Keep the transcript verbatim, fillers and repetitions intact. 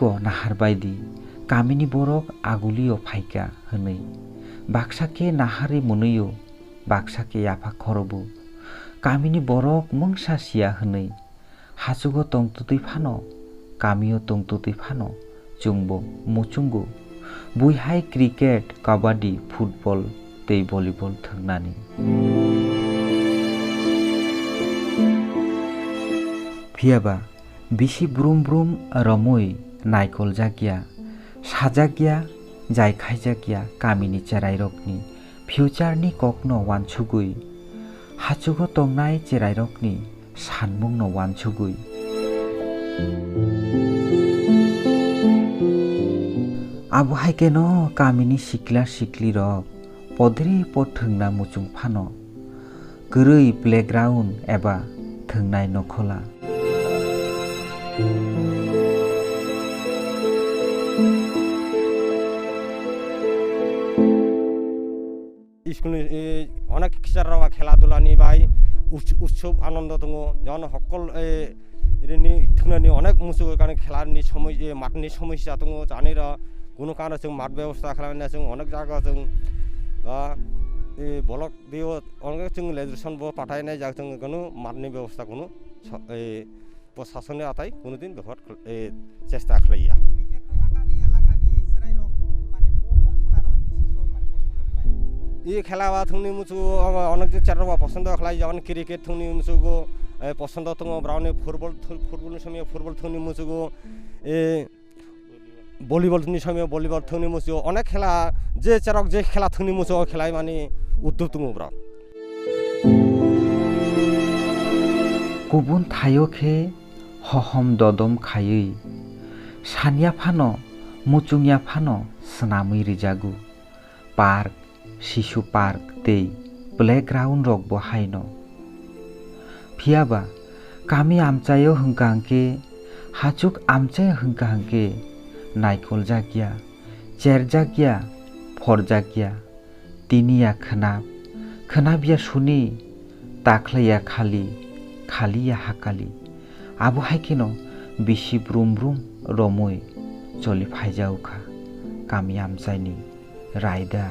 Bo nahar baidi, kamini borok agulio phaikha hwnwi. Baksa khe naharwi mwnwio, baksa khe yapha khorobo. Kamini borok mungsa siya hwnwi. Hachugo tongtwtwi phano, kamio tongtwtwi phano, chwngbo muchungo. Buihai cricket, kabaddi, football tei volleyball thwngnani. Phiyaba, bisi brum brum romwi naikoljak ya, sajak ya, jai khaijak ya kamini cherairokni future-ni kokno wansugwi, hachugo tongnai cherairokni sanmungno wansugwi. Abo hai kheno kamini sikla siklirok podri pod thwngna muchung phano, kwrwi playground eba thwngnai nokhola. School ni, eh, onek kisa rok khela dhula ni bai us-, utsob anondo tongo. Jon hokol, eh, rini thwngnani onek musugo kani khela ni somoi, eh, mat ni somosya tongo. Chani rok kunu kano chwng mat bebosta khlai manya chwng onek jaga chwng, ah, eh, bolok dio onek chwng legislation bo pathai nai jak chwng kunu mat ni bebosta kunu so-, eh, Prasasoni atai kuno din bebhar khl-, e, chesta khlaiya. Cricket-no yakari elakani chwrairok, mane, bo, bo khelarok biseso, mane, posondo khlai? I khela ba thwngni muchugo, obo onek je chwrairok ba posondo khlai, jemon cricket thwngni muchugo, e, posondo tongo, browni football thw-, football ni somoi football thwngni muchugo, e, volleyball ni somoi volleyball thwngni muchugo, onek khela, je chwrairok je khela thwngni muchugo khlai mani uddog tongo borok. Kubun thaio khe hohom dodom khaiwi, sanya phano, muchungya phano swnamwi rijago. Park, Sishu Park tei playground rokbo haino. Phiyaba kami amchaio hwnkha hwnkhe, hachuk amchaio hwnkha hwnkhe, naikoljak ya, cherjak ya, phorjak ya. Tini ya khwnap, khwnap ya suni, ta khlai ya khali, khali ya hakali. Abo hai kheno bisi brum brum romwi choli phaijao kha kami amchaini raida.